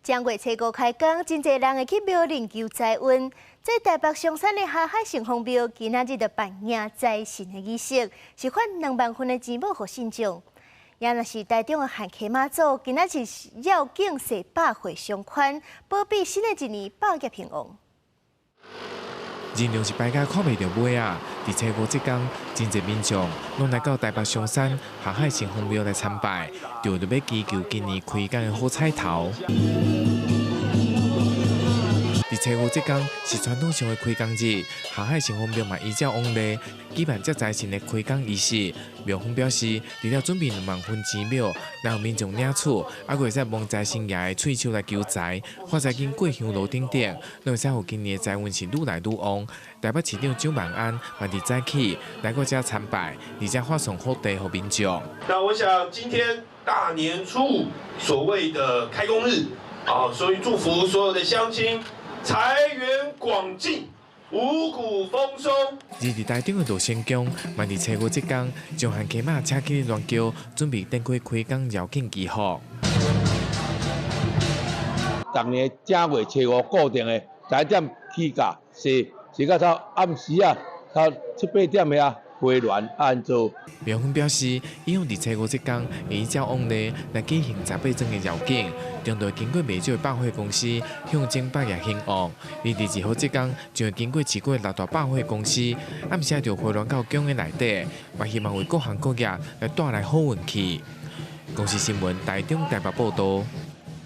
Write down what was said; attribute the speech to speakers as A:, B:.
A: 正月初五開工，真濟人會去廟裡求財運。在台北松山的霞海城隍廟，今仔日就辦迎財神的儀式，是發2萬份的錢母予信眾。也若是台中的漢溪媽祖，今仔日繞境踅百會相寬，保庇新的一年百業興旺。
B: 人龍是排甲看袂著尾啊！佇初五這工，真濟民眾攏來到台北松山霞海城隍廟來參拜，就為著欲祈求今年開工的好彩頭。佇初五這工是傳統上的開工日，霞海城隍廟嘛依照往例舉辦這財神的開工儀式。廟方表示，除了準備2萬份錢母，來予民眾領取，還閣會使摸財神爺的喙鬚來求財、發財金過香爐等等，攏會使予今年的財運是愈來愈旺。台北市長蔣萬安嘛佇早起來過遮參拜，而且發送福袋予民眾。
C: 那我想今天大年初五所謂的開工日，啊，所以祝福所有的鄉親財源廣進，五穀豐收。
B: 而佇台中的道仙宮，嘛佇初五這工，將漢溪媽車去鸞轎，準備展開開工繞境祈福。
D: 逐年正月初五固定的，十一點起駕，踅踅到到暗時啊，到七八點的啊，回鑾按做。
B: 廟方表示，以往佇初五這工，會依照往例來舉行十八尊的繞境，中途經過袂少的百貨公司，象徵百業興旺。而佇2號這工，將會經過市區六大百貨公司，暗時就回鑾到宮的內底，嘛希望為各行各業來帶來好運氣。公視新聞台中台北報導。